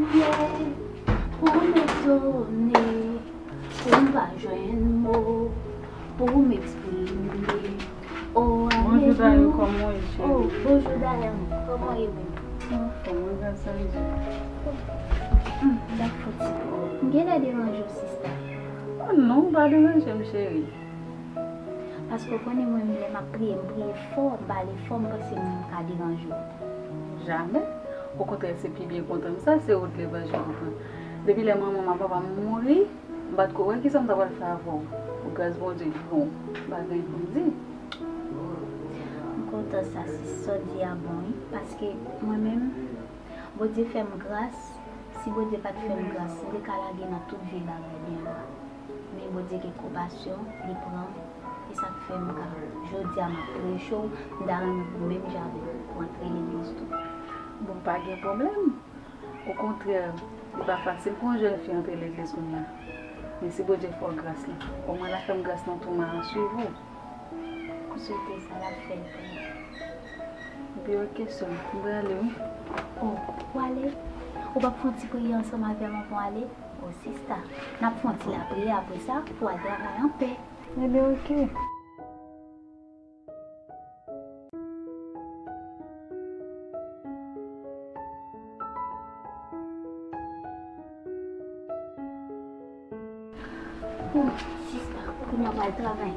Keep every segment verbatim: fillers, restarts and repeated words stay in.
Pou m etone, pou m pa jwenn mo, pou m eksprime. Oh, bonjou, Dayou, kòman w ye, cheri? Oh, bonjou, Dayou. Kòman w ye menm? Anfòm, wi, gras a Dye. Hmm, m ap fè yon ti pwoblèm. M genlè deranje w, sista? Oh non, w pa deranje m, cheri. Paske w konnen mwen menm lè m ap priye, m priye fò, m pale fò, m panse moun ka deranje w. Jamè. Okontrè, se pi byen kontan m sa, se wout levanjil m pran. Depi lè manman m ak papa m mouri, m pa t ko wè kisa m ta pral fè avè w. Pou gras Bondye, bon, m pa gen anyen pou m di. M kontan sa, sis, sa w di a bon, wi. Paske mwen menm, Bondye fè m gras. Si Bondye pa t fè m gras, m te ka lage nan tout vye bagay byen lwen. Men Bondye gen konpasyon, li pran m. E sa k fè m ka, jodi a, m ap preche w, m ta renmen pou menm jan avè w, pou antre legliz tou. Bon, pa gen pwoblèm. Okontrè, li pa fasil pou yon jèn fi antre legliz kounye a. Men si Bondye fè w gras lan, omwen l a fè m gras lan tou, m a swiv ou. M swete sa l ap fè l pou ou. Ebyen, oke, sè m, m prale, wi. Oh, w ale? Ou p ap fè yon ti priyè ansanm avè m anvan w ale? Oh, sista, n ap fè yon ti lapriyè apre sa, pou w al travay anpè. Ebyen, oke. Bon, sista, kounye a w pral travay.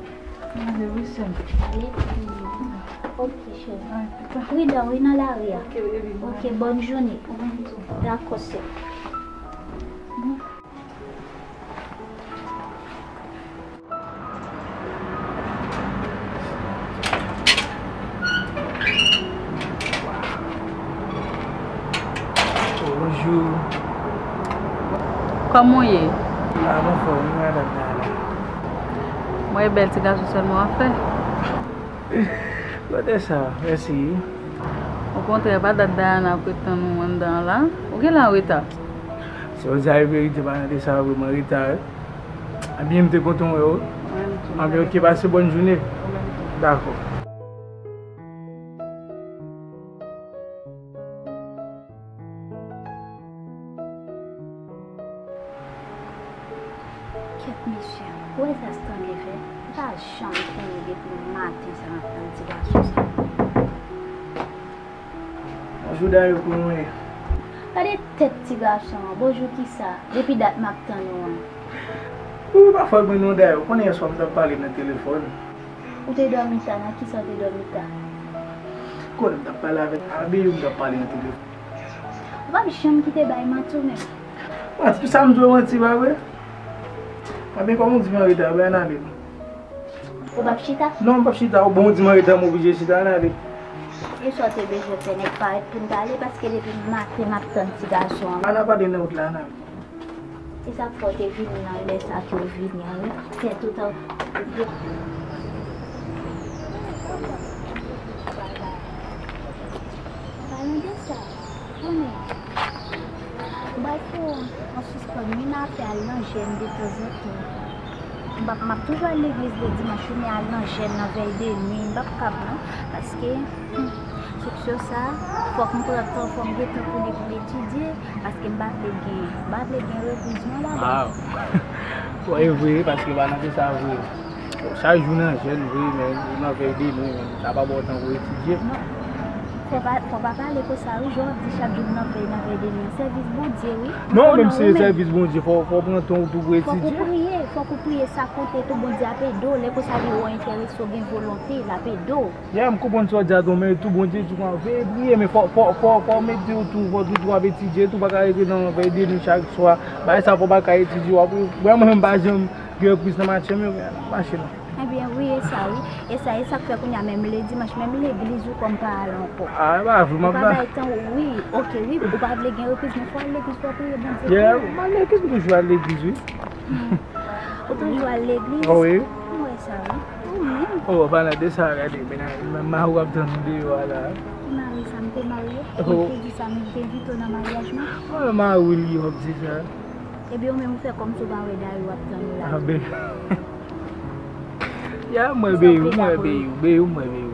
Ale, wi, sè m. Ale. Oke, cheri. Pridan, wi, nan lari a. Oke, bòn jounen. Ou menm tou. Dakò, sè. Bonjou. Kòman w ye? A, m anfòm, wi, madanm Dayana. M wè bèl ti gason sèlman w ap fè. Kote sa? Mèsi. Okontrè, pa dat Dayana ap ret tann ou anndan an la. Ou genlè an reta. Si w di a verite, pa nan de sa vre, m an reta, wi. Ebyen, m te kontan wè w. Mwen tou. Anben, oke, pase bòn jounen. Ou menm tou. Dakò. Kèt mesye, ou wè sa Stanley fè? Li pa janm fini depi maten sa m ap tann ti gason sa. Bonjou, Dayou, kòman w ye? Gade tèt ti gason an, bonjou kisa? Depi dat m ap tann ou an. Ou pa fè mwen non, Dayou, ou konnen yèswa m t ap pale nan telefòn. Ou te dòmi ta, nan kisa w te dòmi ta? Ou konnen m t ap pale avèk Abeyou, m t ap pale nan telefòn. Ou p ap janm kite bay manti ou menm. Manti, sa m di w manti, pa vre? Anben, kòm ou di m anreta, anben ann ale. Ou p ap chita? Non, m p ap chita. Ou bon, ou di m anreta, m oblije chita, ann ale. E sa w te bezwen fè nèg parèt pou n t ale, paske depi maten m ap tann ti gason an. Ann ap pale nan wout la, ann ale. E sa k fè w te vini nan lè sa ke w vini an, wi. Tèt ou ta. Palan de sa, konnen, m pral fè yon sispann, wi, m ap fè al nan jèn detanzantan. M p ap, m ap toujou al legliz lè dimanch, wi, men al nan jèn nan vèy de nwi, m p ap kab non, paske, hmm, Soksyon sa, fòk m pran tan, fòk m gen tan pou li, pou l etidye, paske m pa vle gen, m pa vle gen repriz non ladan. Ah. Bon, e vre, paske pa nan de sa vre. Chak jou nan jèn vre, men ou nan vèy de nwi, men sa pa ba w tan pou etidye. Non. Fò pa, fò pa pale konsa, wi, jan w ap di chak jou m nan vèy, nan vèy de nwi. Sèvis Bondye, wi. Non, menm si se sèvis Bondye, fò, fò w pran tan w tou pou etidye. Fòk ou priye, fòk ou priye, sa konte tou, Bondye ap ede w. Lè konsa li wè w enterese, w gen volonte, l ap ede w. Yeah, m konprann sa w di a tou, men tou Bondye di w veye priye, men fò, fò, fò, fò w mete w tou, fò w tou, tou ap etidye tou, pa ka rete nan vèy de nwi chak swa. Bagay sa fò w pa ka etidye, w ap, wè mwen menm m pa janm gen repriz nan match yo, men mache non. Ebyen wi, e sa wi, e sa, e sa k fè kounye a menm le dimanch, menm legliz ou kò m pa al ankò. Ah, e pa vre, m ap la. Ou pa bay tan, wi, oke, wi, ou pa vle gen repriz, men fò w al legliz, fò w priye Bondye. Yeah, m al legliz, m toujou al legliz, wi. Ou toujou al legliz? Oh, wi. M wè sa, wi. Ou menm? Oh, an palan de sa, gade, mennaj, mari w ap tann ou deyò a la. Ki mari sa? M te marye? Oh. Ou te di sa, men m te envite w nan maryaj mwen? Oh, mari w li w ap di sa. Ebyen, ou menm, ou fè kòmsi w pa wè Dayou ap tann ou la. Ah, ben. Ya, m wè Beyou, m wè Beyou, Beyou, m wè Beyou.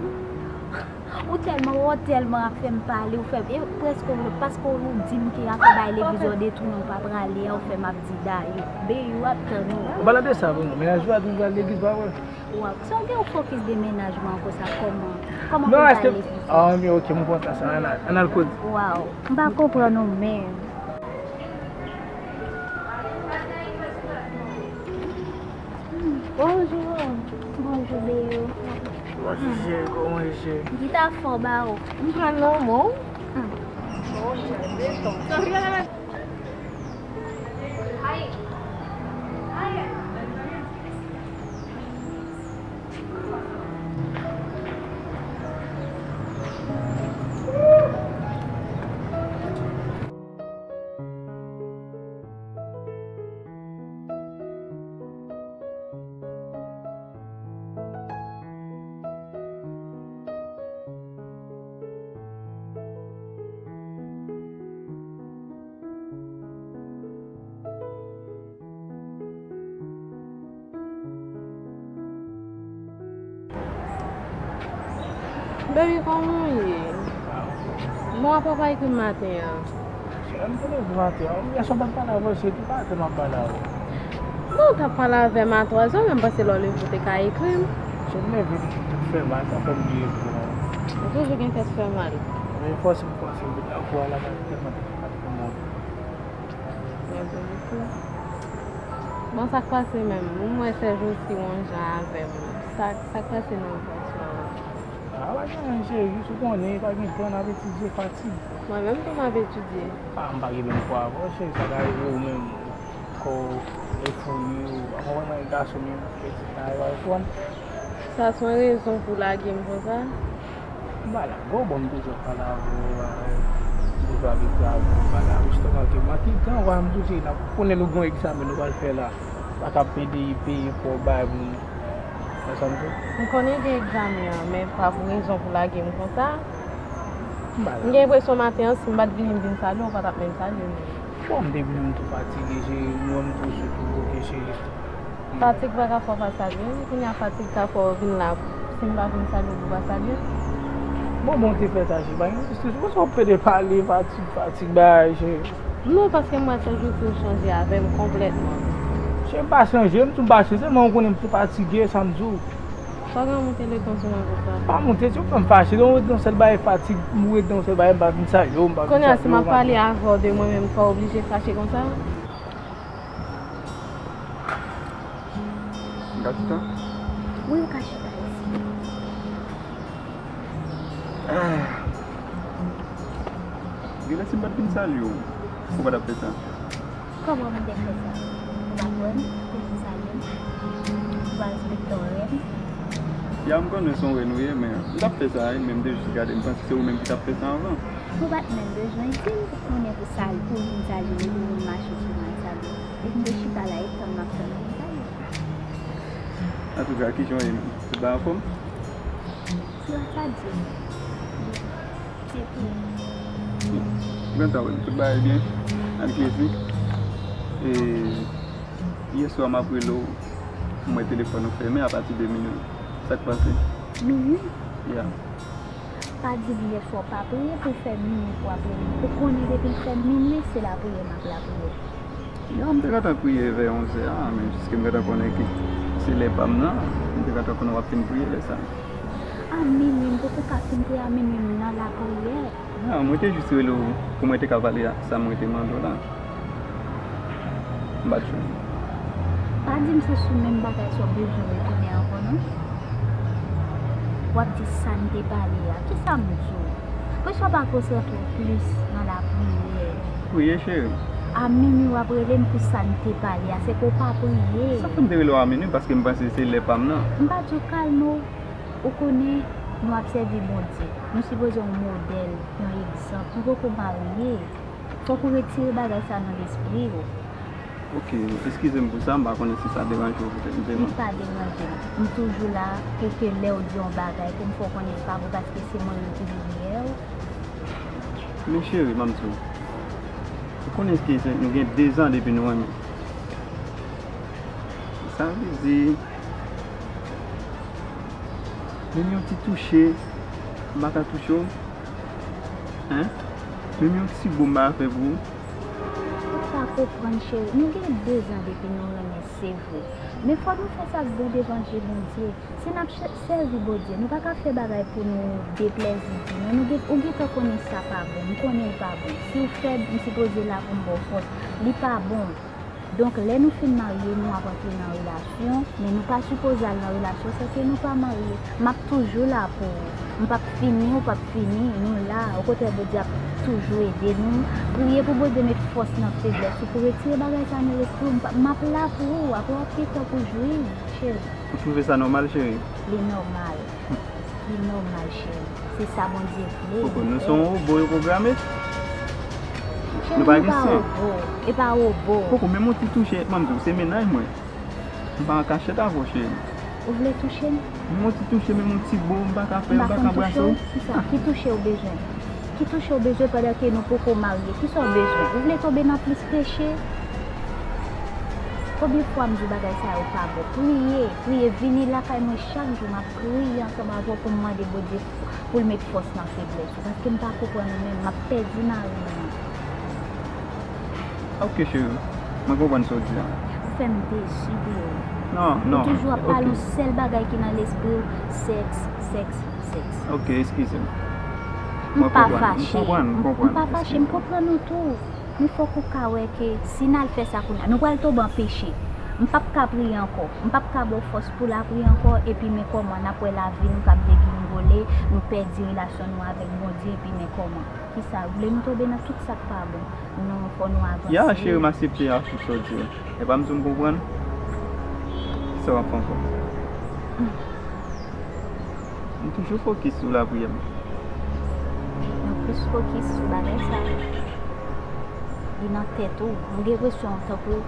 Ou tèlman, ou tèlman ap fè m pale, ou fè m, e prèske ou, paske ou di m ke afè bay legliz yo detounen, ou pa prale a, ou fè m ap di Dayou. Beyou ap tann ou. An palan de sa, menaj ou a toujou al legliz, pa vre? Waw, sa w gen yon fokis de mennaj mwen konsa, kòman? Kòman pou l bay legliz? Ah, men ok, m kontan sa. Ann al, ann al koze. Waw, m pa konprann ou menm. Bonjou. Bonjou, Beyou. Bonjou, cheri, kòman w ye, cheri? Gita fò ba ou. M pran nan men w. Baby, kòman w ye? Bon, apa w pa ekri m maten an? Cheri, m te leve maten an. Yè swa m pa t pale avè w, se tou maten m ap pale avè w. Bon, w t ap pale avè m a twazè, men m panse lè w leve ou te ka ekri m. Cheri, m leve, m fè mal, sa fè m bliye ekri w. Ou toujou gen tèt fè mal. Men fòse m fòse m vin nan kou a la, m ap tèlman tèt fè mal pou mwen. Mèsi bokou. Bon, sa k pase menm? M wè sè Josi yon jan avè m. Sa, sa k pase nan vant mwen an? A, pa gen anyen, cheri, jis ou konnen, pa gen tan, n ap etidye, fatig. Mwen menm tou m ap etidye. A, m pa gen menm pwa avè w, cheri, sa ka rive ou menm, kò w efouye, ou pa konprann, gason menm, pitit la, ou pa konprann. Sa se yon rezon pou w lage m konsa? M pa lage w, bon, m toujou ap pale avè w, m toujou ap ekri avè w, m pa lage w, jistèman ke m manke tan, w a, m toujou la, konnen nou gen yon egzamen nou pral fè la, pa ka pede peye pou w bay pou nou. Wè sa m di w? M konnen gen egzamen an, men pa pou rezon pou lage m konsa. M pa lage w. M gen enpresyon maten an, si m pa t vini m vin salye w, ou pa t ap menm salye m. Bon, m te vini, m tou fatige, cheri, m wè m tou sou tou, ok, cheri. Fatig pa ka fè w pa salye m. Kounye a fatig ka fè w vin la. Si m pa vin salye w, ou pa salye m. Bon, bon, te fè sa, cheri. Pa gen sousi. Konsa w pede pale, fatig, fatig, bagay, cheri. Non, paske m wè sè Josi ou chanje avè m konplètman. Cheri, m pa chanje, m tou m pa chanje, sèlman ou konnen m tou fatige, sa m di w. Pa gen moute leton sou mwen konsa. Pa moute, si w fè m fache, donk ou ret nan sèl bagay fatig, ou ret nan sèl bagay, m pa vin salye w, m pa vin salye w. Kounye a, si m ap pale avè w de mwen menm, fò w oblije fache konsa? M ka chita? Wi, ou ka chita isi. Ah. Genlè si m pa t vin salye w, ou pa t ap fè sa. Kòman m te fè sa? Ou pa t wè m pou vin salye m? Ou pa respekte yon rèn? Ya, m konnen se yon rèn ou ye, men m t ap fè sa wi, men m te jis gade, m panse se ou menm ki t ap fè sa anvan. Ou pa t menm bezwen di m pou konnen pou sa, pou vin salye m, epi pou m mache sou mwen salye. Epi m te chita la, epi tann m ap tann vin salye. Antouka, kijan w ye menm? Tout bagay anfòm? Gras a Dye. Epi? Bon, m kontan wè nou. Tout bagay byen? Ak plezi. E, yè swa m ap rele w, m wè telefòn ou fèmen apati de minui. Sa k pase? Minui? Ya. Pa di m yè swa w pa priye pou w fè minui pou w ap rele m. Ou konnen depi l fè minui, se lapriyè m ap lapriyè. Non, m te gentan priye vè onzè a, men jiske m gentan konnen ke se lè pa m nan, m te gentan konnen w ap fin priye lè sa. A minui, m poko ka fin priye a minui, m nan lapriyè. Non, mwen te jis rele w pou mwen te ka pale sa mwen te mande w la. M pa t jwenn ou. Pa di m se sou menm bagay sa w bezwen retounen ankò, non? W ap di sa n te pale a. Kisa m di w? Poukisa w pa konsantre w plis nan lapriyè? Priye, cheri. A minui w ap rele m pou sa n te pale a, se ke w pa priye. Sa fè m te rele w a minui, paske m panse se lè pa m nan. M pa di w kalme w. Ou konnen, nou ap sèvi Bondye. Nou sipoze yon modèl, yon egzanp. Nou poko marye. Fòk ou retire bagay sa nan lespri w. Ok, eskize m pou sa, m pa konnen si sa deranje w poutèt m te... Li pa deranje m. M toujou la pou ke lè w di yon bagay, pou m fè w konnen se pa vre paske se mwen menm ki vin dèyè w. Men cheri, ban m di w. Ou konnen ke se, nou gen dezan depi nou renmen. Sa vle di, menm yon ti touche, M pa ka touche w. Hein? Menm yon ti bo m pa ka fè pou ou. Ou pa konprann, cheri. Nou gen dezan depi nou renmen, se vre. Men fò nou fè sa k bon devan je Bondye. Si n ap ch- sèvi Bondye, nou pa ka fè bagay pou nou deplèzi di nou. Nou gen, ou gentan konnen sa pa bon. M konnen l pa bon. Si w fèb, m sipoze la pou m ba w fòs. Li pa bon. Donk, lè nou fin marye, nou ap antre nan relasyon, men nou pa sipoze al nan relasyon san ke nou pa marye. M ap toujou la pou ou. M p ap fini, ou p ap fini, nou la. Okontrè, Bondye ap toujou ede nou. Priye pou Bondye met fòs nan feblès ou, pou retire bagay sa nan lespri w. M p ap, m ap la pou ou, apre w ap gen tan pou jwi, cheri. Ou twouve sa nòmal, cheri? Li nòmal. Li nòmal, cheri. Se sa Bondye vle. Poko, nou se yon wobo yo pwograme? Cheri, nou pa wobo. E pa wobo. Poko, menm yon ti touche, ban m di w, se mennaj mwen. M pa an kachèt avè w, cheri. Ou vle touche m? Menm yon ti touche, menm yon ti bo, m pa ka fè, m pa ka brase w. Kisa? Ki touche w bezwen? Ki touche w bezwen pandan ke nou poko marye? Kisa w bezwen? Ou vle tonbe nan plis peche? Konbyen fwa m di w bagay sa yo pa bon? Priye, priye, vini lakay mwen chak jou, m ap priye ansanm avè w pou m mande Bondye pou l met fòs nan feblès ou, paske m pa konprann ou menm, m ap pèdi mari m nan. Ok, cheri, mwen konprann sa w di a. Ou fè m desi, Theo. Non, non. Ou toujou ap pale yon sèl bagay ki nan lespri w, sèks, sèks, sèks. Ok, eskize m. M pa fache. M konprann, m konprann. M pa fache, m konprann ou tou. Men fòk ou ka wè ke si n al fè sa kounye a, nou pral tonbe an peche. M p ap ka priye ankò. M p ap ka ba w fòs pou lapriye ankò. Epi men kòman n ap wè lavi nou k ap degringole, nou pèdi relasyon nou avèk Bondye, epi men kòman. Kisa, ou vle nou tonbe nan tout sa k pa bon? Non, fò nou avanse. Ya, cheri, m aksepte ak tout sa w di a. Epa m di w m konprann sa w ap fè ankò. M toujou fokis sou lapriyè m. Mwen plis fokis sou bagay sa. Li nan tèt ou. Mwen gen enpresyon tankou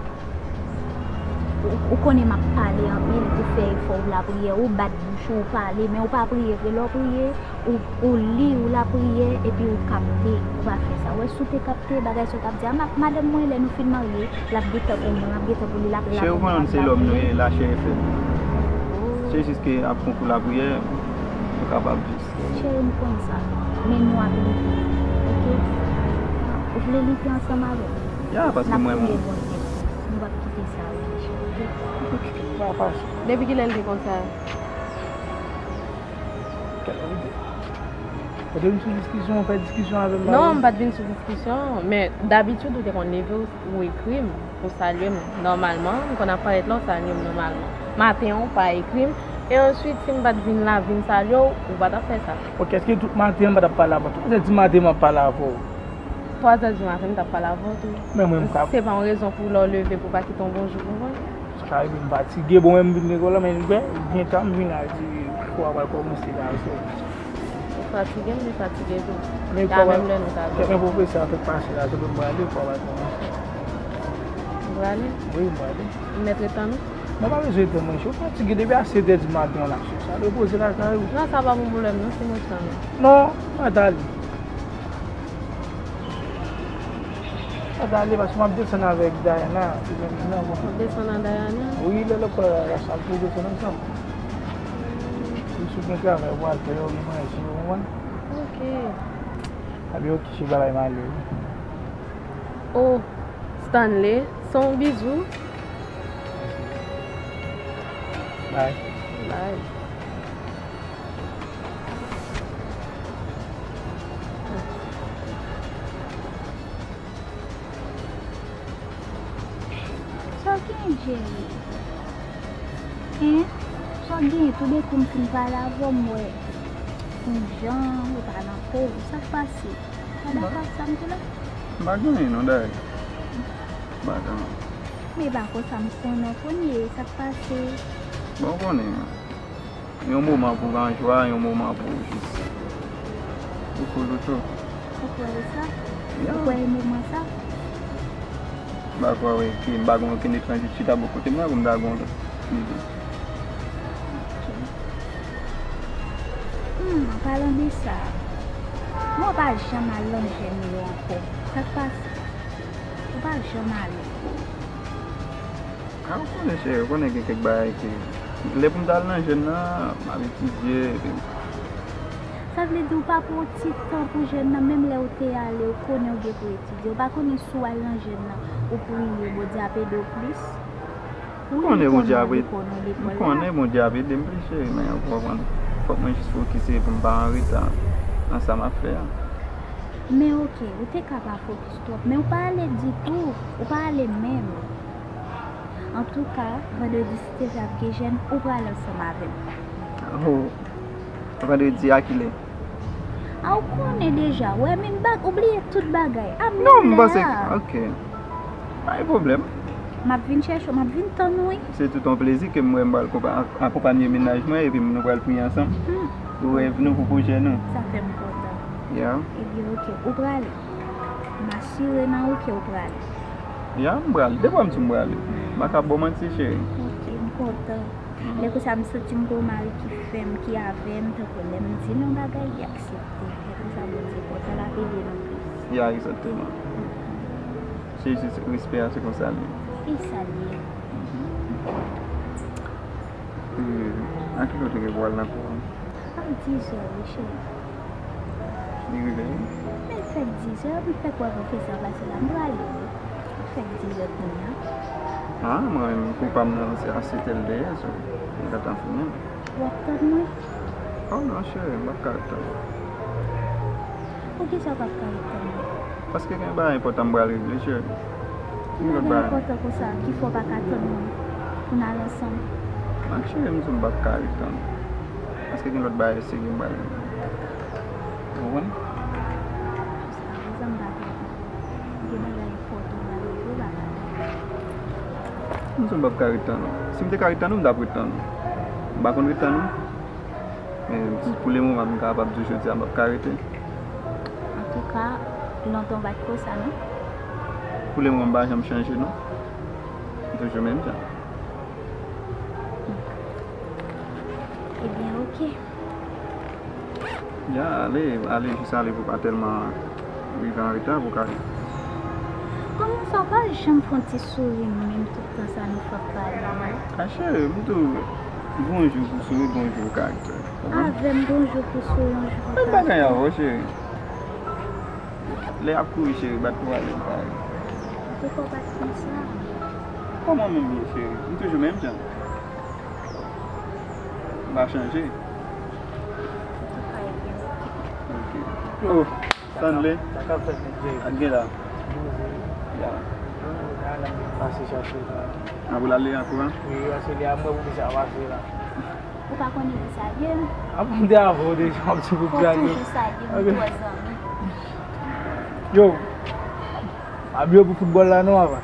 ou, ou konnen m ap pale anpil, ou fè efò, ou lapriyè, ou bat bouch ou, ou pale, men ou pa priye vre. Lè w priye, ou, ou li, ou lapriyè, epi ou kapte, ou pa fè sa. Ou wè, si w te kapte bagay sa w t ap di a, ma-, madanm mwen, lè nou fin marye, l ap gen tan pou mwen, m ap gen tan pou li, l ap la pou mwen, l ap la pou li. Cheri, ou konnen se lòm nou ye, lachè e fèb. Se jis ke ap pran kou lapriyè, nou kapab jis. Cheri, m konn sa. Men nou ap lite, oke? Ou vle lite ansanm avè m? Ya, paske mwen menm. N ap priye Bondye pou nou. Nou p ap kite sa rive, cheri, oke? Pa fache. Depi kilè l te konsa? Kèl ide. Ou te vin sou diskisyon, ou fè diskisyon avè m, non, m pa t vin sou diskisyon, men dabitid ou te konn leve, ou, ou ekri m, ou salye m nòmalman, m konn ap parèt la, ou salye m nòmalman. Maten an, ou pa ekri m, e answit, si m pa t vin la, vin salye w, ou pa t ap fè sa. Ok, èske tout maten an m pa t ap pale avè w? Tout maten di maten m ap pale avè w. Twazè di maten, m t ap pale avè w tou. Men mwen, m ka. Se pa yon rezon pou lè w leve pou w pa kite yon bonjou pou mwen. Sa ka rive m fatige, bon, men m vin lekòl la, men gen, gen tan m vin la, di, kou a pral kòmanse la, so. Ou fatige, m te fatige tou. Men menm lè nou ta vin. Men pwofesè a fèk pase la, se pou m prale, kou a pral kòmanse. Ou prale? Wi, m prale. M mèt ret tann ou? Non, pa bezwen tann mwen, cheri, ou fatige depi a sèt è di maten an, la, cheri, sa repoze lakay ou. Non, sa pa bon pwoblèm, non, si mwen tann ou. Non, pa t ale. Pa t ale, paske m ap desann avèk Diana, se menm nan, bon. W ap desann ak Diana? Wi, lè lòt fwa la, sa pou desann ansanm. Wi, si w gen travay pou al fè, yo gen manje, ou konprann? Ok. Abi, ok, cheri, bagay m ale, wi. Oh, Stanley, se yon bizou. Bye. Bye. Sa w gen, Jerry? Hein? Sa w gen? Toudenkou m fin pale avè w, m wè yon jan ou pa nan po w. Sa k pase? Pa dakò ak sa m di la? M pa gen anyen non, Dayè. M pa gen anyen. Men e pa konsa m konnen w kounye, sa k pase? Bon, w konnen, yon moman pou w anjwa, yon moman pou w jis ou kouloute w. Ou kwè e sa? Ya. Ou kwè e moman sa? M pa kwè, wi, ke m pa gen okenn etranjè ki chita bò kote m la pou m ta gen yon lòt lide. Ok. Hmm, an palan de sa, mwen pa janm al nan jèn yo ankò. Sa k pase? Ou pa janm ale. A, ou konnen, cheri, ou konnen gen kèk bagay ke lè pou m ta al nan jèn nan, m ap etidye, epi Sa vle di ou pa pran ti tan pou jèn nan, menm lè ou te ale, ou konnen ou gen pou etidye. Ou pa konnen si w al nan jèn nan, ou priye, Bondye ap ede w plis. M konnen Bondye ap ede m. M konnen Bondye ap ede m plis, cheri, men ou konprann. Fòk mwen jis fokise pou m pa an reta nan sa m ap fè a. Men oke, ou te ka pa fokis twòp, men ou pa ale ditou, ou pa ale menm. Antouka, vandredi si te vle ap gen jèn, ou prale ansanm avè m. Oh, vandredi a kilè? A ou konnen deja, wè menm bag, ou bliye tout bagay. A menm lè a. Non, m panse, oke. Pa gen pwoblèm. M ap vin chèche w, m ap vin tann ou wi. Se tout yon plezi ke m wè m pral konpa- akonpanye mennaj mwen epi nou pral priye ansanm pou rèv nou, pou pwojè nou. Sa fè m kontan. Yeah. Ebyen oke, ou prale. M asire nan ou ke ou prale. Yeah, m prale. Depi w wè m di m prale. M pa ka ba w manti, cheri. Oke, m kontan. Lè konsa m santi m gen yon mari ki fè m, ki avè m, tankou lè m di l yon bagay, li aksepte. Lè konsa Bondye kontan, l ap ede nou plis. Ya, egzakteman. Se jis respè a, se konsa l ye. E sa l ye. A ki lè w te gen pou w al nan kou an? Ap dizè wi, cheri. Li rive wi. Men fèk dizè, m fèk wè pwofesè a pase la, m prale wi. Fèk dizè kounye a. A, mwen menm, kou pa m nan se a sèt è l dèyè, so, m gentan fini. W ap tann mwen? O non, cheri, m p ap ka ret tann ou. Poukisa w p ap ka ret tann mwen? Paske gen bagay enpòtan m pral regle, cheri. Ki bagay enpòtan konsa ki fè w pa ka tann mwen pou n al ansanm? A, cheri, m di w m p ap ka ret tann ou. Paske gen lòt bagay serye m pral regle. Ou konprann? Sa, sa m pa konprann. Gen bagay enpòtan w pral regle, papa. M di w m p ap ka ret tann ou. Si m te ka ret tann ou, m t ap ret tann ou. M pa konn ret tann ou. Men pou le moman, m kapab di w jodi a, m p ap ka rete. Antouka, lontan w pa t konsa, non? Pou le moman, m pa janm chanje, non. M toujou menm jan. Ebyen, oke. Ya, ale, ale, jis ale pou pa tèlman rive an reta pou ka. Kòman sa w pa janm fè yon ti souri menm tout tan sa nou fè ap pale? A cheri, m tou, gon jou pou souri, gon jou pou ka ret. Avè m gon jou pou souri, yon jou pou ka ret. Menm bagay avè w, cheri. Lè y ap kouri, cheri, bat pou ale, m pare. Antouka w pa t konsa. Kòman menm ye, cheri? M toujou menm jan. M pa chanje. Antouka, ebyen, oke. Oke. Oh, Stanley. Sa k ap fèt, mesye? Ak gen la. Ya. Pase chache la. A pou l ale ankò a? Wi, paske li a mwen pou misye a pase la. Ou pa konnen kisa l ye? A pou m te avè w deja, w ap di pou gade. Fò toujou salye m, nou twò zanmi. Yo, m ap yo pou foutbòl la non, papa.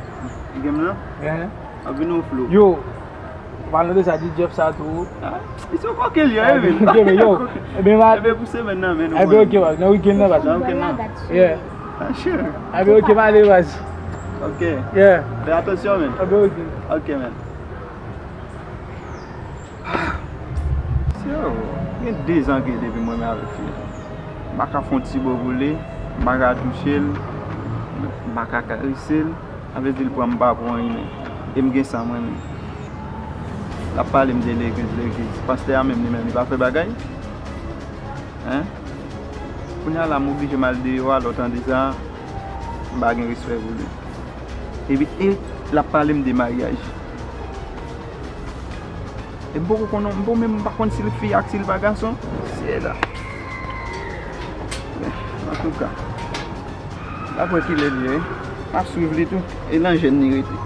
Game lan? Gen. Ap vin yon flou. Yo, an palan de sa, di Jeff sa tou. Ah, li se yon kòkenn li ye, wi. Ok, men yo. Ebyen, ma. Ebyen, pou semèn nan, men nou. Ebyen, ok, baz. Nan wikenn nan, baz. Nan wikenn nan. Yeah. Ah, sure. Ebyen, ok, m ale, baz. Ok. Yeah. Fè atansyon, men. Ebyen, ok. Ok, men. Yo, gen de zan ke depi mwen menm avèk fi a. M pa ka fè yon ti bò pou li, m pa ka touche l, m pa ka karese l. Sa vle di l pran m pa pou anyen. E m gen sa mwen menm. L ap pale m de legliz, legliz. Pastè a menm li menm, li pa fè bagay? Hein? Kounye a la, m oblije m al deyò a, lè w tande sa, m pa gen respè pou li. Epi, e l ap pale m de maryaj. E m poko konn, m poko menm pa konn si l fi ak si l pa gason. Se la. Antouka, n ap wè kilè l ye, wi. M ap swiv li tou. E nan jèn li rete.